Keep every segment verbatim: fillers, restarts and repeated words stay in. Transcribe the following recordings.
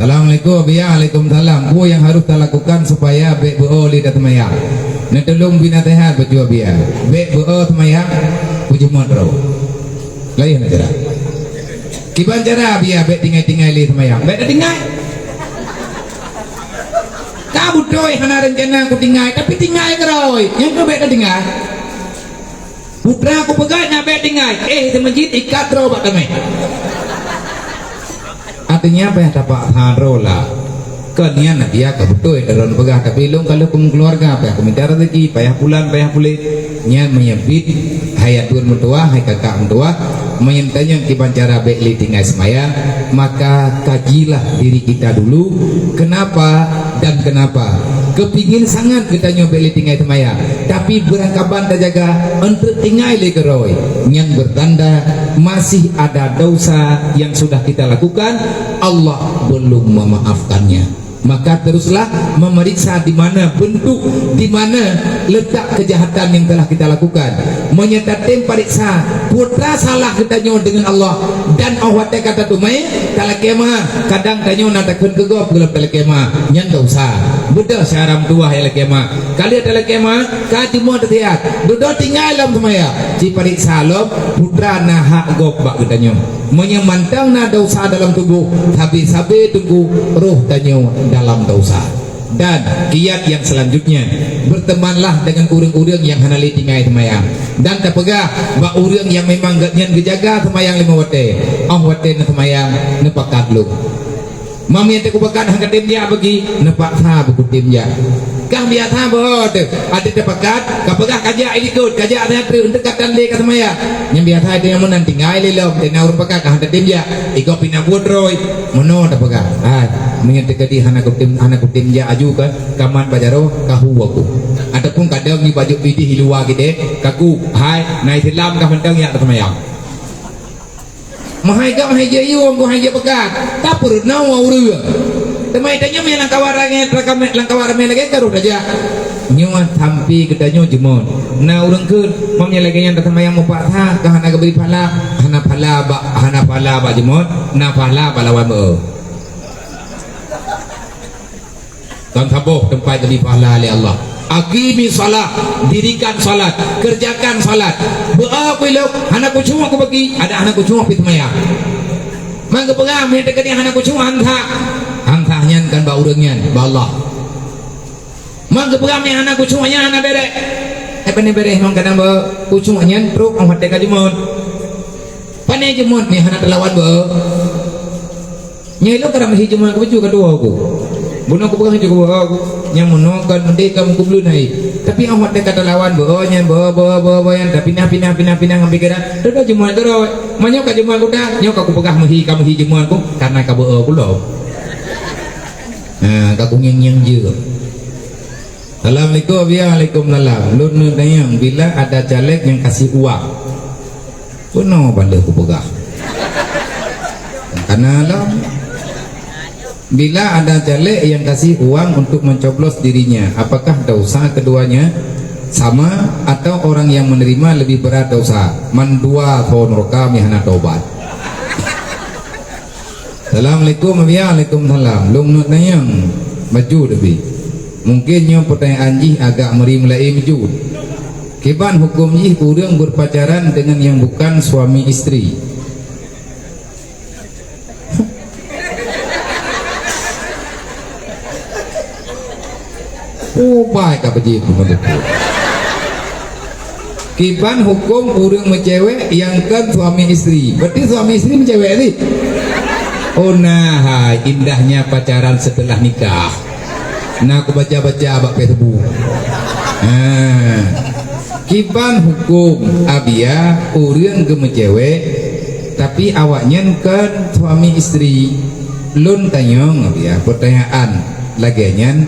Assalamualaikum, Abiya. Waalaikumsalam. Peue nyang harôh talakukan supaya bèk beu-o lé taseumayang? Neutulông bri naseuhat bacut Abiya. Bèk beu-o seumayang, peujeumöt droe. Laén cara. Kiban cara Abiya bèk tinggai-tinggai lé seumayang? Bèk tatinggai. Ka beutôi hana reuncana kutinggai, tapi tinggai keudroe. Nyan keuh bèk tatinggai. Putra kupeugah nyan bèk tinggai, éh, di meuseujid ikat droe bak tamèh. Artinya payah tapaksa droe lah. Kon nyan Abiya ka beutôi droeneuh peugah, tapi lôn ka lheueh keu keuluwarga, payah kumita raseuki, payah pulan, payah puléh. Nyan meunyoe bit, hai ateueh meutuwah, hai kakak meutuwah, meunyoe tanyong kiban cara bèk lé tinggai seumayang, maka kajilah diri kita dulu, kenapa dan kenapa. Keupingin sangat geutanyoe bèk lé tinggai seumayang, tapi beurangkaban tajaga, eunteuk tinggai lé keudroe, nyan beutanda masih ada dosa yang sudah kita lakukan, Allah belum memaafkannya. Maka teruslah memeriksa di mana bentuk, di mana letak kejahatan yang telah kita lakukan. Meunyoe tatem pareksa, putra salah geutanyoe deungon Allah, dan 'oh watèe ka tateumèe, talakèe meu'ah. Kadang tanyoe na takheun keu gob gohlom talakèe meu'ah, nyan dosa. Beudôh syedara meutuwah nyang lakèe meu'ah. Ka lheueh talakèe meu'ah, ka jeuet meu'ah teusiat. Dudoe tinggai lom seumayang. Ci pareksa lom, putra na hak gob bak geutanyoe. Meunyoe mantong na dosa dalam tuboh, sabe-sabe teungku roh tanyoe dalam dosa. Dan kiat nyang selanjutnya, bertemanlah dengan ureuëng-ureuëng nyang hana lé tinggai seumayang. Dan tapeugah bak ureuëng nyang memang gobnyan geujaga seumayang limong watèe, 'oh watèe neuseumayang, neupakat lom. Meunyoe teuka pakat hana tem jak bagi, neupaksa beukutem jak. Kah biasa beuo teuh, adak teupakat, ka peugah kajak ilikot, kajak siat treuk, eunteuk ka tan lé ka seumayang. Nyang biasa teuh nyang meunan tinggai lé lom, teuh na ureuëng pakat ka hana tem jak. Iko pih na buet droe, meunoe tapeugah. Hai, meunyoe teukeudi hana kutem, hana kutem jak aju kan, kamat bak jaroe, kahu aku. Ataupun kadang di baju idih di luwa geude, kaku, hai, na Islam ka mantong jak seumayang. Meuhai gam hai jiyue, meuhai jipeugah, tapeurunoe ureuëng. Teuma tanyoe nyang lam kawan ramé, lam kawan ramé lagèe ka rôh tajak. Nyoe sampoe geutanyoe jeumöt. Na ureuëng kheun, meunyoe lagèe nyan taseumayang mupaksa, ka hana geubri pahala, hana pahala bak, hana pahala bak jeumöt, na pahala bak lawan beuo. Kon saboh teumpat geubri pahala lé Allah. Aqimi shalah, dirikan salat, kerjakan salat. Beuo ku ilok, hana kucok ku bagi, adak hana kucok pih seumayang. Man geupeugah meuhai teukeudi hana kucok, han sah. Han sah nyan kon bak ureuëng nyan, bak Allah. Man geupeugah meuhai hana kucok nyan hana bèrèh. Eh, pane bèrèh ngon kadang beuo kucok nyan trok 'oh watèe ka jeumöt. Pane jeumöt meuhai hana teulawan beuo. Nyoe lôn karang meuhi jeumöt ku baju ka tuwoe ku. Bunoe kupeugah ju ku beuo ku. Nyang meunoe kon meudeh ka meukeubleuen hai. Tapi 'oh watèe ka talawan beuo nyan, beuo, beuo, beuo, beuo nyan, tapinah, pinah, pinah, pinah ngon pikiran. Dudoe jeumöt keudroe. Meunyoe ka jeumöt kuda, nyoe ka kupeugah meuhi, ka meuhi jeumöt ku, karena ka beuo ku lom. Ha, ka kungieng-ngieng jeuem. Assalamualaikum, Abiya. Waalaikumsalam. Lôn neutanyong, bila ada caleg nyang kasih uang? Bunoe ban lheueh kupeugah. Kana lom. Bila ada caleg yang kasih uang untuk mencoblos dirinya, apakah dosa keduanya sama atau orang yang menerima lebih berat dosa? Mandua thon rukam yang hana tobat. Assalamualaikum, Abiya. Waalaikumsalam. Lôn neutanyong, maju tapi. Mungkin nyoe pertanyaan jih agak meuri meulaén maju. Kiban huköm jih ureuëng berpacaran dengan yang bukan suami istri? Oh, baik apa jih pun. Kiban huköm ureuëng meucewek nyang kon suami istri? Berarti suami istri meucewek sih? Oh, nah, hai, indahnya pacaran setelah nikah. Na kubaca-baca bak Facebook. Ha. Kiban huköm, Abiya, ureuëng geumeucewek, tapi awaknyan kon suami istri. Lôn tanyong, Abiya, pertanyaan lagèe nyan,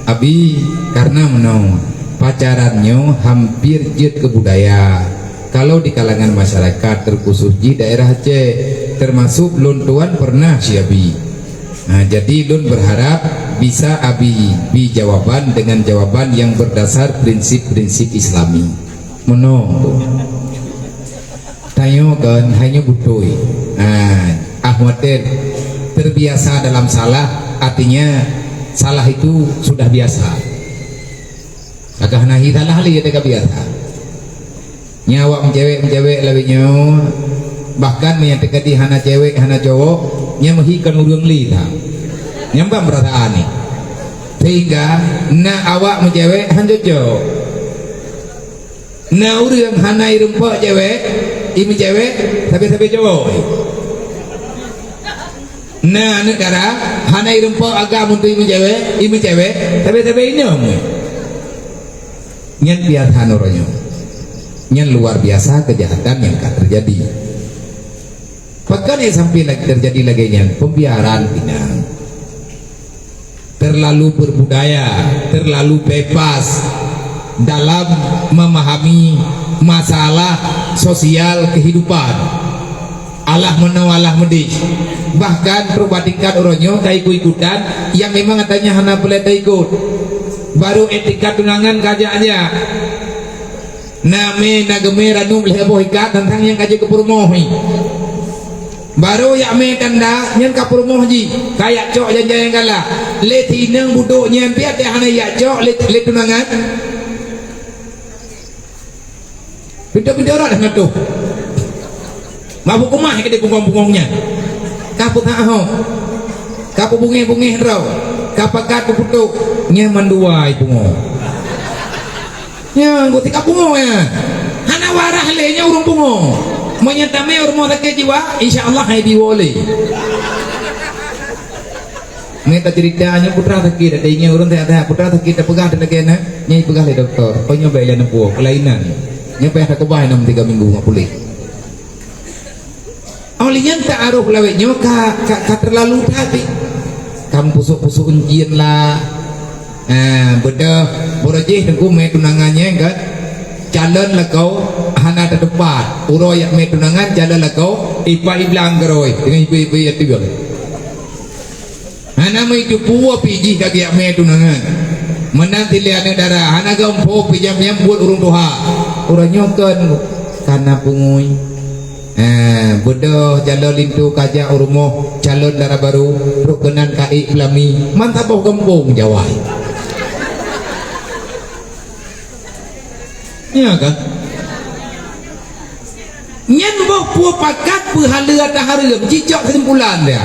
Abi, karena meunoe, pacaran nyoe hampir jeuet keu budaya. Kalau di kalangan masyarakat, terkhusus jih daerah Aceh, termasuk lôn tuan pernah si Abi. Nah, jadi lôn berharap bisa Abi bi jawaban dengan jawaban yang berdasar prinsip-prinsip Islami. Meunoe. Tanyoe kan, hai nyoe beutôi. Nah, Ahmad Ted. Biasa dalam salah, artinya salah itu sudah biasa. Agak nahi salah lé teuka biasa. Nyan awak meucewek-meucewek lawét nyoe, bahkan meunyo teuka di hana cewek, hana cowok, nyan meuhi kon ureuëng lé that. Nyan ban peurasaan nyan. Sehingga na awak meucewek han cocok. Na ureuëng hana irumpok cewek, imeucewek, sabe-sabe cowok. Na aneuk dara hana irumpok agam untuk imeucewek, imeucewek, sabe-sabe inong. Nyan biasa uroe nyoe. Nyan luar biasa kejahatan nyang ka teujadi. Pakon nyang sampai lagi teujadi lagée nyan? Pembiaran pinang. Terlalu berbudaya, terlalu bebas dalam memahami masalah sosial kehidupan. Alah meunoe, alah meudeh. Bahkan trok bak tingkat uroe nyoe ka ikut-ikutan, nyang memang katanya hana peureulée taikot. Baru etikat tunangan ka jak-jak. Na mé, na geumé, ranub lhée boh ikat, tantang nyang ka jeuet keu peurumoh nyan. Barô jak mé tanda nyan ka peurumoh jih, ka jak cok janjai nyang galak. Lé tinong budok nyan pih até hana jak cok lé, lé tunangan. Pintoe-pintoe rot dah natoh. Mabuk keumah keudeh bungong-bungong nyan. Ka peusah ahong. Ka peubungéh-bungéh droe. Ka pakat peuputôk. Nyan mandua i pungo. Nyan, geutika pungo nyan. Hana waras lé nyan ureuëng pungo. Meunyo tamé u rumoh sakét jiwa, insya Allah hai diwoe lé. Meuta cerita nyoe putra sakét, ada ingat ureuëng sehat-sehat, putra sakét, tapeugah teuh lagée na, nyan ipeugah lé dokto, oh nyoe bék ilée neupue, kelainan. Nyoe payah takeubah inong tiga minggu ngon puléh. Oh lé nyan taaruf lawét nyoe ka, ka, ka terlalu that. Ka meupusok-pusok jin lah. Ha, beudôh, beurajih teungku mé tunangan nyan kan. Calon lakoe hana teutupat. Uroe jak mé tunangan calon lakoe ipak iblang keurôi deungon ibu-ibu yatim. Hana meuidup puwoe pih jih ka geujak mé tunangan. Meunan tilée aneuk dara, hana geumpho pih jam-jam buet ureuëng tuha. Uroe nyoe kon kana pungui. Eh, beudôh calon linto ka jak u rumoh calon dara barô, trok keunan ka ék peulami, man saboh gampông jawai. Iya kan? Nyan boh peue pakat peuhaleue ata hareuem, jicok keusimpulan dia.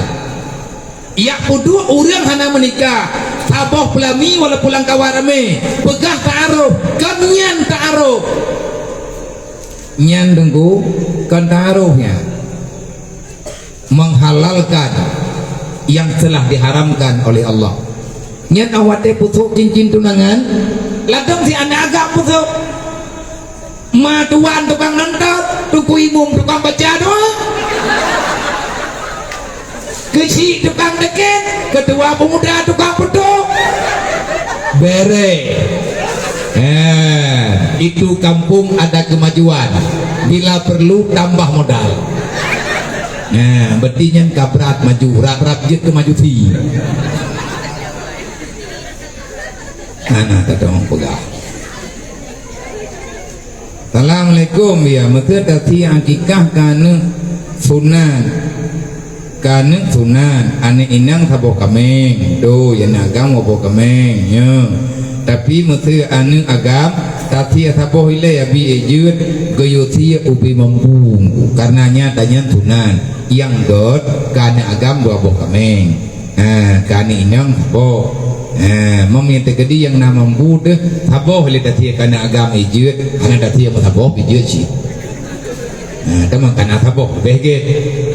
Yak peuduek ureuëng hana meunikah, saboh peulami walaupun lam kawan ramé, peugah taaruf, kon nyan taaruf. Nyan teungku, kon taaruf nyan. Menghalalkan yang telah diharamkan oleh Allah. Nyan awak teuh pusok cincin tunangan, ladom si aneuk agam pusok. Ma tuan tukang nontot, tuku imum tukang baca doa. Keuchik tukang deken, ketua pemuda tukang peutok. Bere. Eh, itu kampung ada kemajuan. Bila perlu tambah modal. Nah, berarti nyan ka brat maju, rap-rap jeuet keu maju thi. Hana tatong peugah. Assalamualaikum, ya. Meuseu tasie akikah keu aneuk sunat. Keu aneuk sunat, aneuk inong saboh kaméng. Doi, aneuk agam saboh kaméng, ya. Tapi meuseu aneuk agam, tasie saboh ilée abi ék jeuet, geuyue sie ubé mampu. Karena nyan tanyan sunat. Nyang göt keu aneuk agam dua boh kaméng. Ha, keu aneuk inong saboh. Ha, meunyo teukeudi nyang na mampu teuh saboh lé tasie keu aneuk agam ék jeuet, hana tasie meusaboh ék jeuet cit. Ha, teuma kana saboh leubeh gét.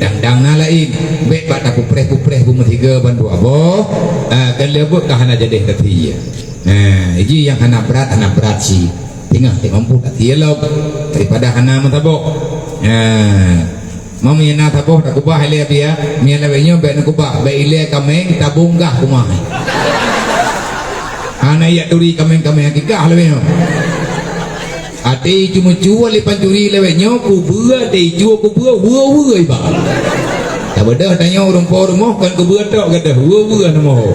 Dang-dang na laén. Bék bak tapeupreh-peupreh beumeusiga ban dua boh. Ha, kan lé buet ka hana jadeh tasie. Ha, iji nyang hana brat, hana brat cit. Teungoh teu mampu tasie lom daripada hana meusaboh. Ha. Meunyo na saboh takeubah ilée abi, ya. Meunyo lawét nyoe bék neukeubah, bék ilée kaméng tabong gah keumah. Hana yak turi kaméng-kaméng akikah lawét nyoe. Até cuma cue lé pancuri lawét nyoe, kubeue até cue kubeue, weue-weue iba. Tabeudôh tanyoe ureuëng po rumoh kon kubeue tok gadoh, weue-weue neumoho.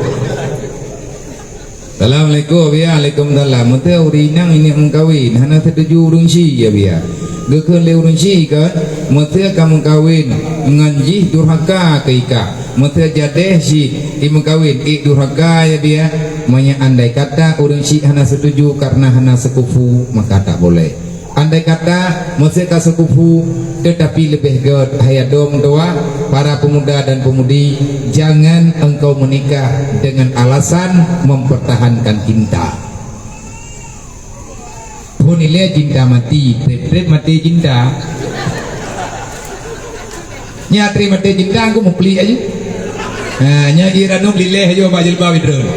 Assalamualaikum. Ya, waalaikumsalam. Meuseu ureuëng inong inyak meukawen, hana seutuju ureuëng sie, ya, biya. Geukheun lé ureuëng sie kan, meuseu ka meukawen ngon jih durhaka keu ikah. Meusé jadéh cit imeukawen, ék durhaka ya dia. Meunyoe andai kata ureuëng syiek hana setuju karena hana seukufu, maka tak boleh. Andai kata meusé ka seukufu, tetapi leubeh gét, hai adoe meutuwah, para pemuda dan pemudi, jangan engkau menikah dengan alasan mempertahankan cinta. Phon ilée cinta mati, treb-treb mati cinta. Nya treb mati cinta, aku muplik aja. Ha, nya di ranub lileh aja bak jilbab idrun.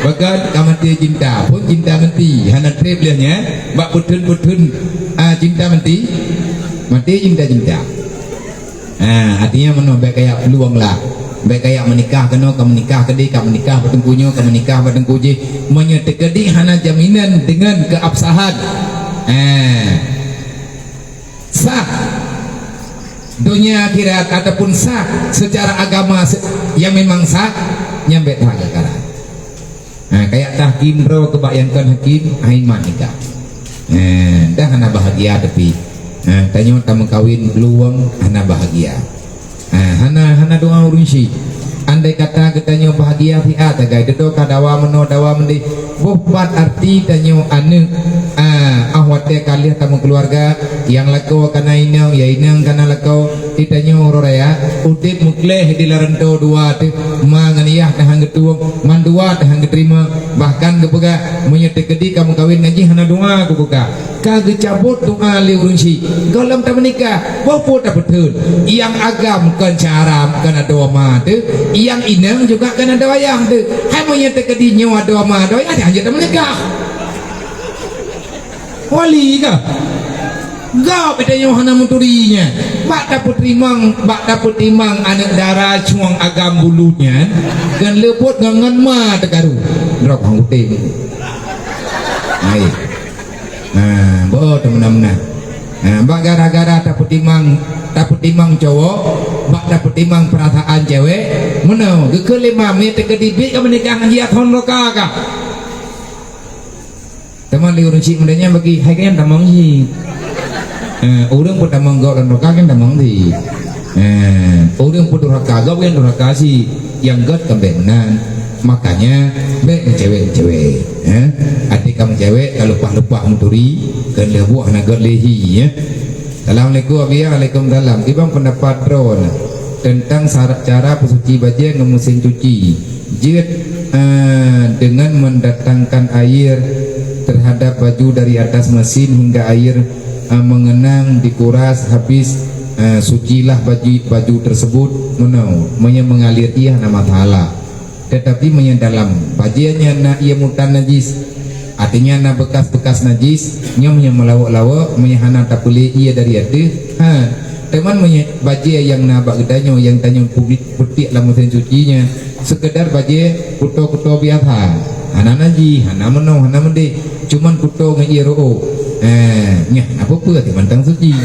Bahkan ka mati cinta, phon cinta mati, hana treb leh nya. Bak putun-putun, ah, cinta mati. Mati cinta-cinta. Ha, artinya meunoe, bék kayak peuluwang lah. Bék kayak meunikah keunoe, ka meunikah keudeh, ka meunikah bak teungku nyoe, ka meunikah bak teungku jih. Meunyoe teukeudi hana jaminan dengan keabsahan. Ha. Sah dunia akhirat ataupun sah secara agama se-, yang memang sah, nyang bék that gara-gara. Ha, kayak tahkim droe keu bak nyang kon hakim, hai mat nikah. Ha, dah hana bahagia tapi. Ha, tanyoe tameukawen luwang hana bahagia. Ha, hana, hana doa ureuëng syiek. Andai kata geutanyoe bahagia siat sagai, dudoe ka dawa meunoe dawa meudeh, boh pat arti tanyoe aneuëk. Ha, ah watée ka lheueh tameukeuluwarga, nyang lakoe kana inong, ya inong kana lakoe, di tanyoe uroe raya, udeb meukleh di laranto dua teuh, ma ngon yah teuh han geutueng, mandua teuh han geuteurimong, bahkan geupeugah, meunyoe teukeudi ka meukawen ngon jih hana doa geupeugah. Ka geucabot doa lé ureuëng syiek, gohlom tameunikah, boh peue tapeutheun, nyang agam kon syara kon adoe ma teuh, nyang inong juga kon adoe ayah teuh. Hai meunyoe teukeudi nyoe adoe ma adoe ayah, jangan jeuet tameunikah. Wali kah? Gob geutanyoe hana meuturi nyan. Bak tapeutimang, bak tapeutimang aneuëk dara cuang agam bulut nyan, kan leupot ngon, ngon ma teukaru. Drob hang kutem. Hai. Ha, boh teumeunan-meunan. Ha, bak gara-gara tapeutimang, tapeutimang cowok, bak tapeutimang peurasaan cewek, meunoe, geukheun lé ma, meuteukeu dibit ka meunikah ngon jih athon loka kah. Teuma lé ureuëng syiek meudeh nyan bagi hai keunan tamong jih. Eh, ureuëng peutamong gob lam durhaka kan tamong jih. Eh, ureuëng peudurhaka gob kan durhaka syiek. Nyang gét kan bék meunan. Makanya bék meucewek-cewek. Eh, até ka meucewek ka leupah-leupah meuturi, keu lheueh buet hana gét lé hi, ya. Assalamualaikum, Abi. Waalaikumsalam. Kiban pendapat droeneuh tentang syarat cara peusuci bajée ngon mesin cuci? Jeuet, eh, dengan mendatangkan air terhadap baju dari atas mesin hingga air, eh, mengenang, dikuras habis, eh, sucilah baju, baju tersebut, meunoe, meunyoe mengalir ié hana masalah. Tetapi meunyoe dalam bajée nyan na ié mutan najis, artinya na bekas-bekas najis, nyoe meunyoe meulawok-lawok, meunyoe hana tapeulé ié dari ateueh, ha, teuma meunyoe bajée nyang na bak geutanyoe nyang tanyoe peuti-, peutiek lam mesin cuci nyan, sekedar bajée kuto-kuto biasa, hana najih, hana meunoe, hana meudeh, cuman kuto ngon ié reuôh, eh, nyan hana peue-peue, teuma tan suci.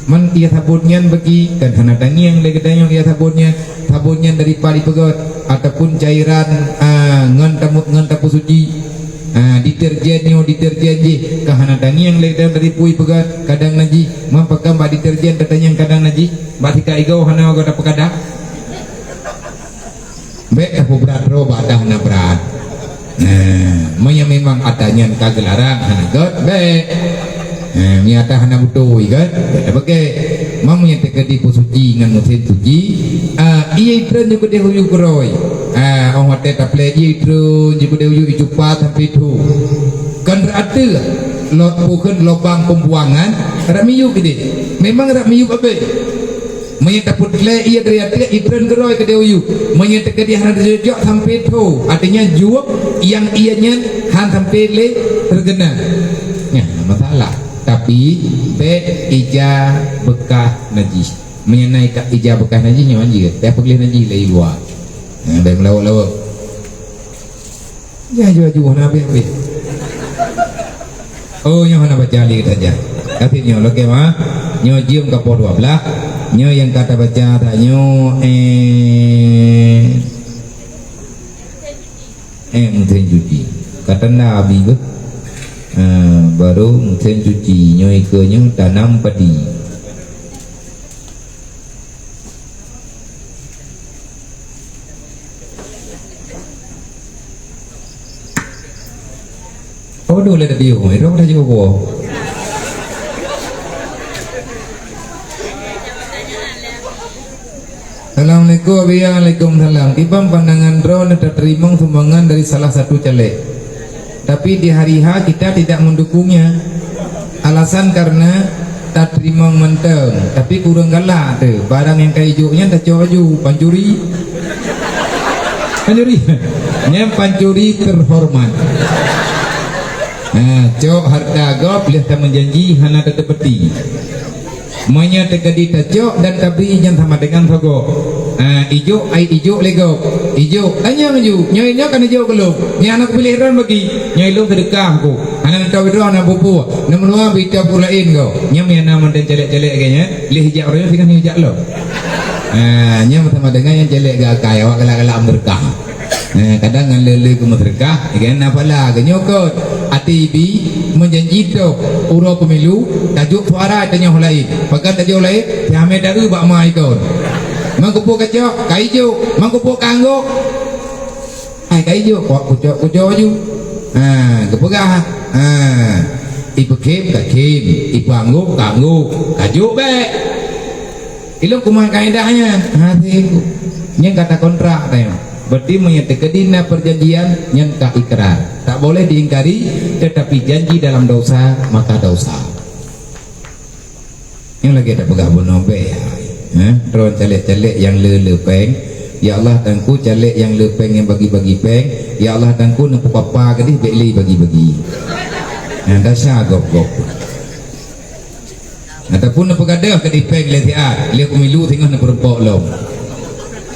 Man ié sabon nyan bagi, kan hana tangieng lé geutanyoe ié sabon nyan. Sabon nyan dari pat ipeugét, ataupun cairan, ah, ngon tamu-, ngon tapeusuci. Ah, deterjen nyoe, deterjen jih, ka hana tangieng lé geutanyoe dari peue ipeugét, kadang najih. Man pakon bak deterjen tatangieng kadang najih, bak sikat igoe hana goe tapeukadang. Bék tapeubrat droe bak dah na brat. Nah, meunyoe memang ata nyan ka geularang, hana gét, bék. Nah, meunyoe ata hana beutôi kan, bék tabagée. Meunyoe teukeudi peusuci ngon mesin suci, ah, ié treun ju keudeh u yue keudroe. Ah, óh watée taplé ié treun ju keudeh u yue, icupa sampoe tho. Kan rata lo-, bukon lubang pembuangan, rami yue keudeh. Memang rami yue babeh. Meunyoe tapeutlée ié dari ateueh, itreun keudroe keudeh u yue. Meunyoe teukeudi hana teucocok sampoe tho, artinya jueb nyang ié nyan han sampoe lé teugeuna. Nyan masalah. Tapi bék ija beukah najih. Meunyoe na ija beukah najih nyoe jeuet, bék peugleh najih lé luwa. Nah, bék meulawok-lawok. Jangan jua-jua hana habéh-habéh. Oh, nyoe hana baca lé saja. Tapi nyoe lagée mah. Nyoe jeuem ka poh dua belas. Nyoe nyang ka tabaca tanyoe, eh, eh, mesin cuci. Ka tanda abi beuh. Eh, baru mesin cuci. Nyoe ikeue nyoe tanam padi. Tu lah tadi, oh, itu dah jawab. Assalamualaikum, Abi. Waalaikumsalam. Kiban pandangan droeneuh tateurimong sumbangan dari salah satu caleg. Tapi di hari H kita tidak mendukungnya. Alasan karena tateurimong mantong, tapi kurang galak teuh. Barang nyang ka ijok nyan tacok laju, pancuri. Pancuri. Nyan pancuri terhormat. Ha, cok hareuta gob lheueh tameujanji hana tateupeuti. Meunyoe teukeudi tacok dan tabri nyan sama dengan sogok. Ha, ijok, ai ijok lé gob. Ijok, tanyong ju, nyoe, nyoe kan ijok goh lom. Nyan hana kupiléh droe bagi. Nyoe lôn seudeukah ku. Hana neutawé droe hana peue-peue. Neumeurunoe bita peue laén goh. Nyan meunan mantong caleg-caleg lagèe nyan. Lheueh ijak ureueng singoh nyoe ijak lom. Ha, nyan sama dengan nyang caleg geuakai awak galak-galak meuseudeukah. Eh, kadang ngon le-le geumeuseudeukah, kan na pahala geuh nyoe kot. Até ibi, meujanji toh, uroe pemilu, tajok suara tanyoe laén. Pakon tajok laén, si Ahmed Darul bak ma ikon. Mangkupok kacok, ka ijok, mangkupok ka anggok. Hai ka ijok, kok kucok-kucok ju. Ha, geupeugah. Ha, ipeukhém ka khém, ipeuanggok ka anggok, ka jok bèk. Ilôn kuman kaedah nyan, ha, siku. Nyan kata kontrak tanyoe. Berarti meunyoe teukeudi na perjanjian, nyan ka ikrar. Tak boleh diingkari, tetapi janji dalam dosa, maka dosa. Nyan lagèe tapeugah bunoe bèk, ya. Ha? Droe caleg-caleg nyang le-le péng, ya Allah, Teungku, caleg nyang le péng nyang bagi-bagi péng, ya Allah, Teungku, neupapa keudéh bèk lé bagi-bagi. Nyan desya gob-gob. Ataupun neupeugadôh keudéh péng lé siat, lé pemilu singoh neupeureumpok lom.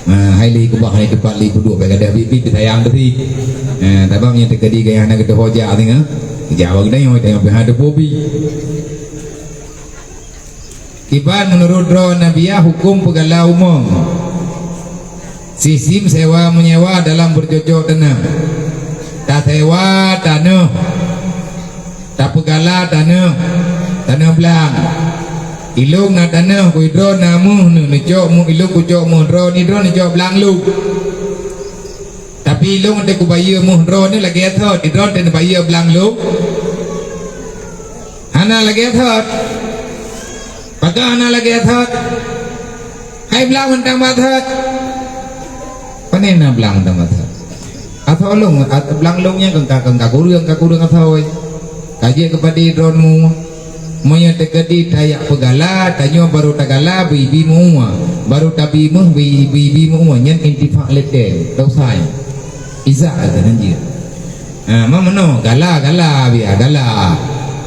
Ha, hai lé keubah hai teupat lé peuduek bèk gadôh bit-bit sayang teuh. Ha, sabab nyang teukeudi gaya hana geutuho jak singoh. Jawa geutanyoe tanyoe pih hana teupeue bi. Kiban meunurot droe Nabiya huköm peugala umum. Sistem sewa menyewa dalam bercocok tanam. Tasewa tanoh, tapeugala tanoh, tanoh blang. Ilong na tanoh, keu droe na meuh neuh, neucok meuh ilong, kucok meuh droe ni, droe neucok blang lôn. Tapi ilong teuh kubayeue meuh droe ni lagèe thot, droe teuh neubayeue blang lôn. Hana lagèe thot. Pakon hana lagèe thot? Hai blang mantong bak thot. Pane na blang mantong bak thot? Asoe lôn, at-, blang lôn nyan keu ka, keu ka kureueng, ka kureueng asoe. Ka jeuet keu padé droeneuh. Meunyoe teukeudi tajak peugala, tanyoe barô tagala beu ibi meu-ue. Barô tabi meuh beu ibi meu-ue. Nyan intifak lé tém. Dosa nyan. Izah keu nan jeuet. Ha, ma meunoe, gala, gala, biya gala.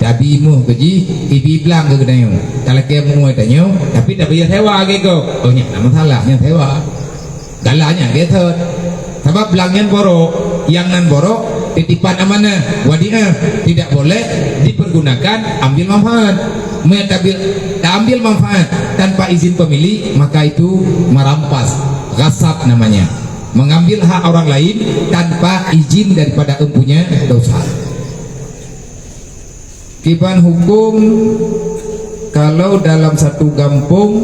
Tabi meuh keu jih, ibi blang keu geutanyoe. Talakèe meu-ue tanyoe, tapi tabayeue sewa lagèe gob. Oh, nyan na masalah, nyan sewa. Gala nyan lagèe thot. Sabab blang nyan borok, nyang nan borok, titipan amanah, wadiah, tidak boleh dipergunakan ambil manfaat. Meunyo taambil, taambil manfaat tanpa izin pemilik, maka itu merampas, ghasab namanya. Mengambil hak orang lain tanpa izin daripada empunya dosa. Kiban huköm kalau dalam satu gampông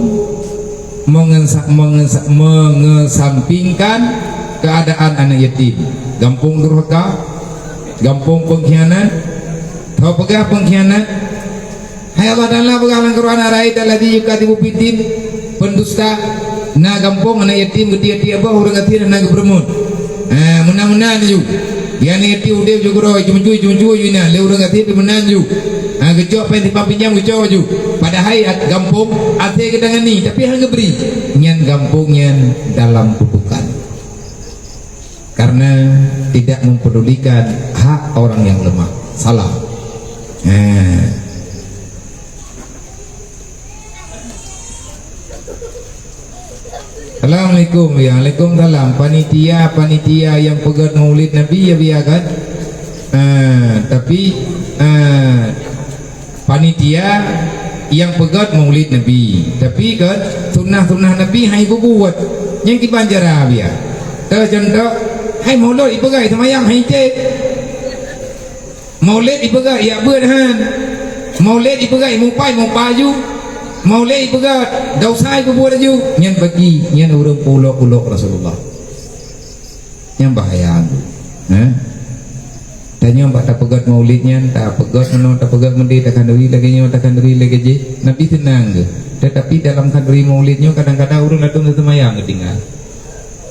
mengensa-, mengensa-, mengesampingkan keadaan anak yatim? Gampông durhaka, gampông pengkhianat. Tapeugah pengkhianat, Hai Allah Taala peugah lam Quran, "Ara'aital ladzi yukadzibu biddin," pendusta, na gampông aneuk yatim geutiek-tiek boh ureueng gasien hana geupeureumeun. Ha, meunan-meunan ju. Di aneuk yatim udeb ju keudroe, ju meujui, ju meujui ju na, lé ureueng gasien pih meunan ju. Ha, geucok péng simpang pinjam geucok ju. Padahai at-, gampông até geutangani, tapi hana geubri. Nyan gampông nyan dalam kutukan. Karena tidak mempedulikan hak orang yang lemah. Salah. Ha. Assalamualaikum. Ya, waalaikumsalam. Panitia, panitia nyang peugöt Maulid Nabi ya biya kan? Ha, tapi, ha, panitia nyang peugöt Maulid Nabi. Tapi kan sunnah-sunnah Nabi hai bubuet. Nyang kiban cara biya. Teu contoh, hai Maulid ipeugöt seumayang hai cek. Maulid ipeugah ijak beuet han. Maulid ipeugah imupai, mupai ju. Maulid ipeugah dosa ipeubeuet ju. Nyan bagi, nyan ureueng peuulok-ulok Rasulullah. Nyan bahaya tu. Ha? Tanyoe Bak tapeugét maulid nyan, tapeugét meunoe, tapeugét meudéh, takhanduri lagée nyoe, takhanduri lagée jéh, Nabi seunang geuh. Teutapi dalam khanduri maulid nyoe kadang-kadang ureuëng ladôm seumayang geutinggai.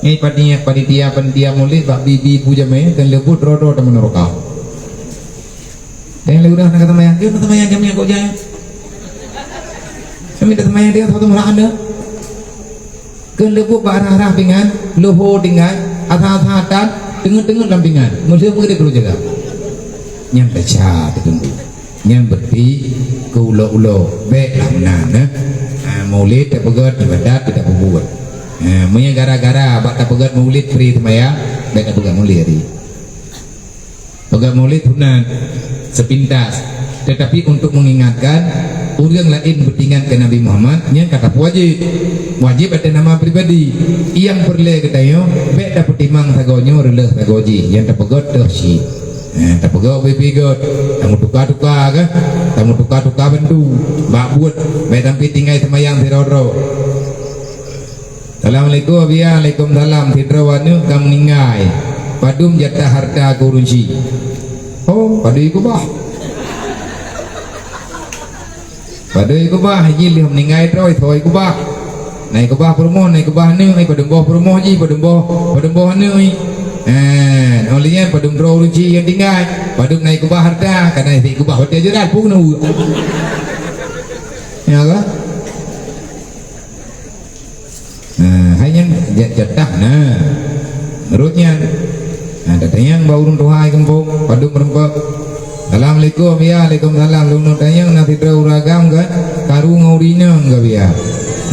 Nyan panitia, panitia, panitia maulid bak bi-bi bu jamé keu leubeh droe-droe tameuneuraka. Dan lé ureuëng hana ka seumayang, "Keu seumayang jamé kok jai?" Kami tak seumayang dia satu meulah anda. Keu leubeh bak rhah-rhah pingan, leuho tinggai, asa-asa tan, teungeut-teungeut lam pingan, meulheueh meugreb lôn jaga. Nyan desya teuteungku. Nyan berarti keu ulo-ulo, bék lah meunan, eh. Ha, maulid tapeugét, ibadat kita peubuet. Ha, meunyo gara-gara bak tapeugét maulid pri seumayang, bék tapeugét maulid tadi. Peugah maulid sunat sepintas, tetapi untuk mengingatkan ureuëng laén beutingat keu Nabi Muhammad, nyan ka tapeuwajéb. Wajéb ateueh nama pribadi. Nyang peureulée geutanyoe, bék tapeutimang sagoe nyoe reuloh sagoe jih, nyang tapeugét toh cit. Eh, tapeugét ubé-ubé gét, tameutuka-tuka kah, tameutuka-tuka bantu, bak buet, bék sampai tinggai seumayang sidroe-droe. Assalamualaikum, Abiya. Waalaikumsalam. Sidroe aneuk ka meuninggai. Padum jatah harta keu ureuëng chik? Oh, padum ikubah. Padum ikubah, jih lheueh meuninggai droe, soe ikubah. Na ikubah peurumoh, na ikubah aneuk, eh, padum boh peurumoh jih, padum boh, padum boh aneuk, eh. Eh, óh lheueh nyan padum droe ureuëng chik nyang tinggai. Padum na ikubah harta, ka na ikubah watée jeurat, pun keuneuk. Ya kan? Nah, hai nyan ja-, jatah, nah. Rot nyan. Nah, tatanyong bak ureuëng tuha di gampông, padum meureumpok. "Assalamualaikum." "Ya, waalaikumsalam." "Lôn tanyong na sidroe ureuëng agam kan, karu ngon ureuëng inong ka biya."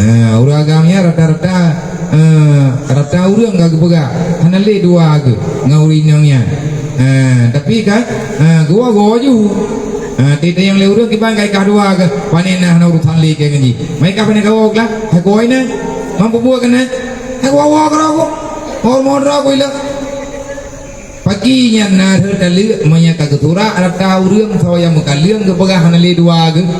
Nah, ureuëng agam nyan rata-rata, eh, rata ureuëng ka geupeugah, hana lé dua geuh ngon ureuëng inong nyan. Nah, tapi kan, eh, geuwoe-woe ju. Ah, titanyong lé ureuëng kiban ka ikah dua geuh, pane na hana urusan lé keu ngon jih. Mai kah pane kawoe glah, hai kuwoe na. Mampu buet keunan. Hai kuwoe-woe keudroe ku. Mohon-mohon droe ku ilong. Paki nyan na rhot taleuek, meunyo ka geusurak rata ureuëng soe nyang meukaleueng geupeugah hana lé dua geuh.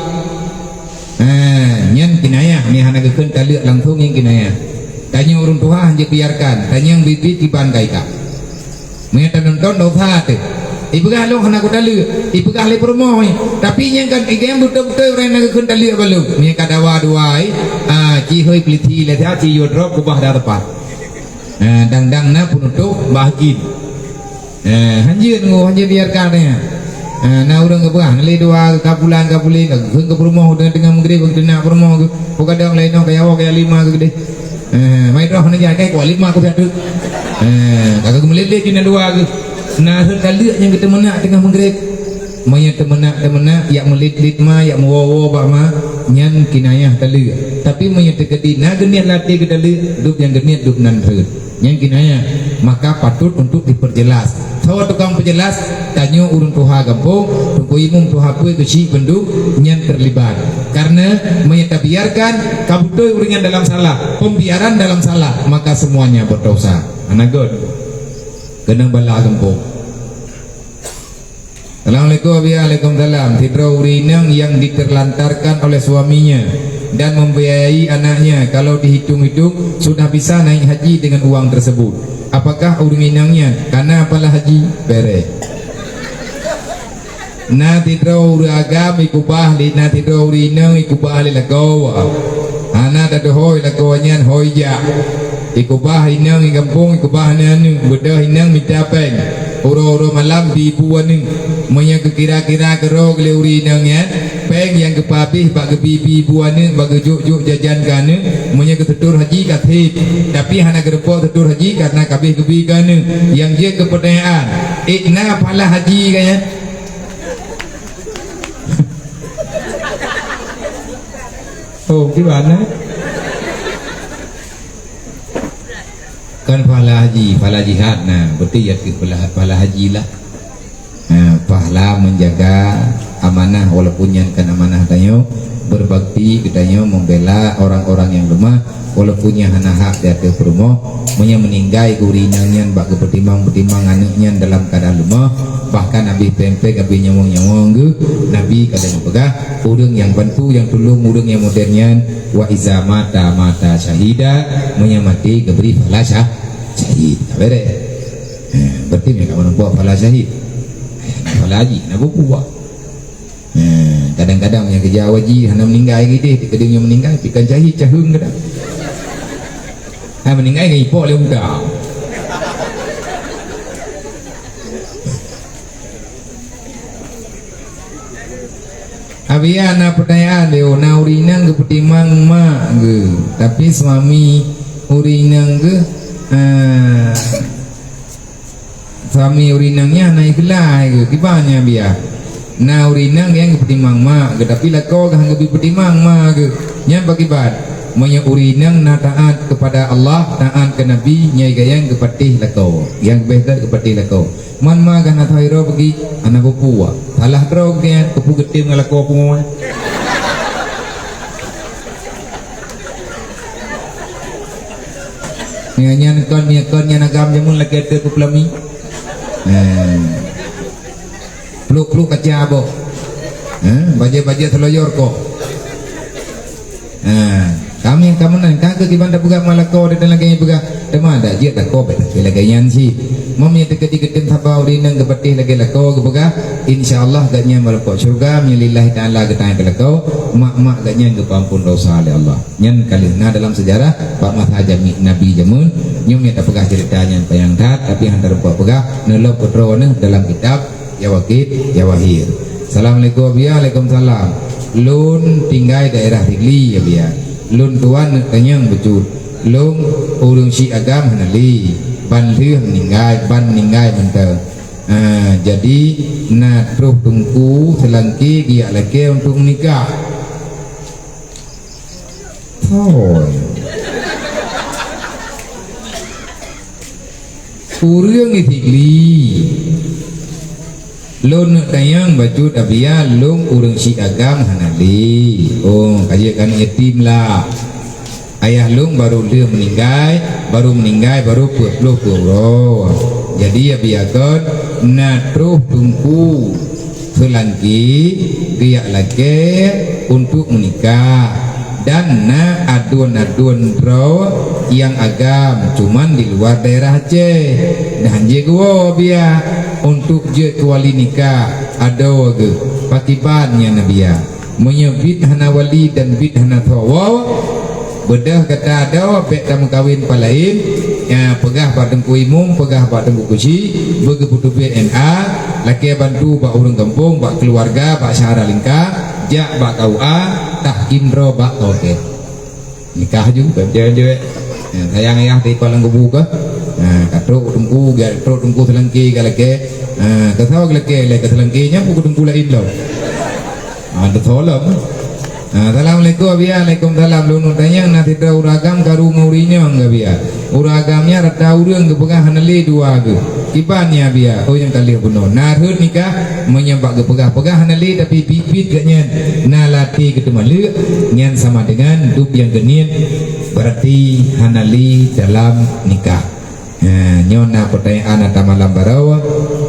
Ah, nyan kinayah, meunyo hana geukheun taleuek langsong nyan kinayah. Tanyoe ureuëng tuha hana biarkan, tanyong biet-biet kiban ka ikah. Meunyo tanonton dosa teuh. Ipeugah lôn hana kutaleuek, ipeugah lé peurumoh, eh. Tapi nyang kan igém beutôi-beutôi ureuëng na geukheun taleuek bak lôn. Meunyo ka dawa dua, eh, ah, ci hôi peulisi lé siat, ci yue drob kubah dah tepat. Ah, dang-dang na peunutôp bak hakim. Ah, hanjeuet ngo, hanjeuet biarkan ya. Ah, na ureuëng geupeugah, na lé dua ka pulang, ka puléng, ka geukheun keu peurumoh teungoh-teungoh meugreb, geuteunak peurumoh geuh. Peukadang laén nyoe ka nyawa ka lima geuh deh. Eh, mai droe hana jagai, kuali ma ku piatu. Eh, ka geumeulét-lét ju na dua geuh. Na rhot taleuek nyang geuteumeunak teungoh meugreb. Meunyo teumeunak-teumeunak, yak meulét-lét ma, yak meuwoe-woe bak ma, nyan kinayah taleuek. Tapi meunyo teukeudi na geuniet lam até geutaleuek, dub nyang geuniet dub nan rhot. Nyan kinayah, maka patut untuk diperjelas. Soe tukang peujelas, tanyoe ureuëng tuha gampông, Teungku Imum tuha pue keuchik bandum nyan terlibat. Karena meunyo tabiarkan, ka beutôi ureuëng nyan dalam salah, pembiaran dalam salah, maka semuanya berdosa. Hana göt. Keunong bala gampông. Assalamualaikum, Abi. Waalaikumsalam. Sidroe ureuëng inong yang diterlantarkan oleh suaminya dan membiayai anaknya, kalau dihitung-hitung, sudah bisa naik haji dengan uang tersebut. Apakah ureuëng inong nyan kana pahala haji? Bereh. Na sidroe ureuëng agam ikubah lé, na sidroe ureuëng inong ikubah lé lakoe. Hana tatuhôi lakoe nyan hôi jak. Ikubah inong i gampông, ikubah aneuëk-aneuëk, beudôh inong mita péng. Uroe-uroe malam bi bu aneuëk. Meunyoe geukira-kira keudroe lé ureuëng inong nyan, péng nyang geupeuhabéh bak geubi-bi bu aneuëk, bak geujok-jok jajan keu aneuëk, meunyoe geuseutor haji ka sép, tapi hana geureumpok seutor haji kareuna ka habéh geubi keu aneuëk. Nyang jeuet keu peutanyaan, ék na pahala haji ka nyan? Oh, gimana? Kan pahala haji, pahala jihad, nah, beutôi ya keu pahala, pahala haji lah. Ha, pahala menjaga amanah, walaupun nyan kan amanah tanyoe, berbakti geutanyoe, membela orang-orang yang lemah, walaupun nyan hana hak di ateueh peurumoh. Meunyoe meuninggai ureuëng inong nyan bak geupeutimang-peutimang aneuëk nyan dalam keuadaan lemah, bahkan habéh péng-péng, habéh nyawöng-nyawöng geuh, Nabi ka lheueh geupeugah, ureuëng nyang bantu, nyang tulông ureuëng nyang modern nyan, wa iza mata, mata syahida, meunyoe maté geubri pahala syah-, syahid. Ka bereh. Ha, berarti meunyoe ka meuneuk buet pahala syahid. Salah haji, na bubuah. Eh, kadang-kadang nyang keujak haji hana meuninggai gideh, dikeudeueng nyang meuninggai, pi kan cahit caheueng kadang. Ha, meuninggai kan ipok lé muda. Abiya na peutanyaan lé, na ureueng inong geupeutimang mak geuh, tapi suami ureueng inong geuh, eh, suami ureueng inong nyan na ikhlaih geuh, kiban nyan biya. Na ureueng inong nyang geupeutimang mak geuh, tapi lakoe geuh han geubri peutimang mak geuh. Nyan pakiban? Meunyoe ureueng inong na taat kepada Allah, taat keu Nabi, nyoe gayang geupatéh lakoe. Nyang leubeh that geupatéh lakoe. Man ma geuh na teuhiro bagi, hana peue-peue. Salah droe geuh, keupeue geutem ngon lakoe pungoe. Nyan, nyan kon, nyan kon, nyan agam jameun lakée teuh keu peulami. Eh. Pluk-pluk kaca boh. Eh, bajée-bajée seloyor koh. Ha, kami, kamoe nan, ka keuh kiban tapeugah mak lakoe dan lagée nyan peugah, teuma dak jeuet lakoe bèk lagée nyan cit. Meunyoe teukeudi geutem saba ureueng inong geupatéh lagée lakoe geupeugah, insya Allah gobnyan meurumpok syeuruga, meunyoe lillahi ta'ala geutanyong keu lakoe, mak-mak gobnyan geupeuampon desya lé Allah. Nyan ka lheueh na dalam seujarah, bak masa jami-, Nabi jameun, nyoe meunan tapeugah ceurita nyan panyang that, tapi han tarumpok peugah, neulom keudroe neuh dalam kitab Jawakit, Jawahir. Assalamualaikum, Abiya. Waalaikumsalam. Lôn tinggai daerah Sigli, Abiya. Lôn tuan neuk tanyong bacut. Lôn ureueng syiek agam hana lé. Ban lheueh meuninggai, ban meuninggai mantong. Ah, jadi na troh teungku seulangké geujak lakée untuk meunikah. Thon. Ureueng di Sigli. Lôn neuk tanyong bacut, Abiya, lôn ureueng syiek agam hana lé. Oh, ka jeuet keu aneuk yatim lah. Ayah lôn barô lheueh meuninggai, barô meuninggai barô peuet ploh peuet uroe. Jadi, Abiya, kon na troh teungku seulangké geujak lakée untuk meunikah. Dan na aduen-aduen droe nyang agam, cuman di luar daerah Aceh. Dan jeuet geuwoe, Abiya, untuk jeuet keu wali nikah adoe geuh. Pakiban nyan, Abiya? Meunyoe bit hana wali dan bit hana soe woe, beudôh gata adoe bèk tameukawen pat laén, ya, peugah bak Teungku Imum, peugah bak Teungku Kusi, beugeupeutubiet N A, lakée bantu bak ureueng gampông, bak keuluwarga, bak syara lingka, jak bak K U A, tahkim droe bak toke. Nikah ju, ka jeuet-jeuet. Ha, sayang ayah di palang kubu kah? Ha, ka trok teungku, ka trok teungku seulangké ka lakée. Ha, ka sawa ka lakée, lé ka seulangké nyan, bukan teungku laén lom. Ha, teusolom. Ha, assalamualaikum, Abiya. Waalaikumsalam. Lôn tanyong na sidroe ureueng agam karu ngon ureueng inong, Abiya. Ureueng agam nyan rata ureueng geupeugah hana lé dua geuh. Kiban nyan, Abiya? Oh, nyang ka lheueh bunoe. Na rhot nikah, meunyoe bak geupeugah-peugah hana lé, tapi biet-biet geuh nyan na lam até geuh teuma lé, nyan sama dengan dub nyang geuniet, berarti hana lé dalam nikah. Ha, nyoe na peutanyaan ata malam baroe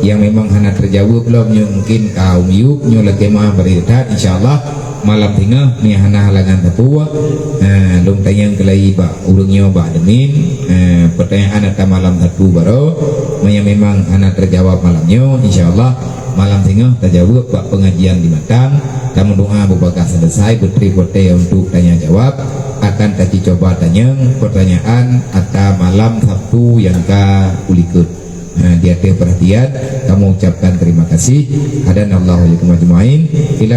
nyang memang hana teujaweueb lom, nyoe mungkin ka u miyueb, nyoe lakée meu'ah bari that, insya Allah. Malam singoh, meunyoe hana halangan sapeue, eh, lôn tanyong keulai bak ureueng nyoe bak admin, eh, peutanyaan ata malam Sabtu baroe. Meunyoe memang hana teujaweueb malam nyoe, insya Allah malam singoh teujaweueb bak pengajian di Matang. Tameudoa beubagaih selesai, beutrép watée untuk tanya jawab. Akan taci cuba tanyong peutanyaan ata malam Sabtu nyang ka u likot. Ha, di ateueh peurhatian, kamoe ucapkan terima kasih. Hadanallahu wa iyyakum ajmain. Ila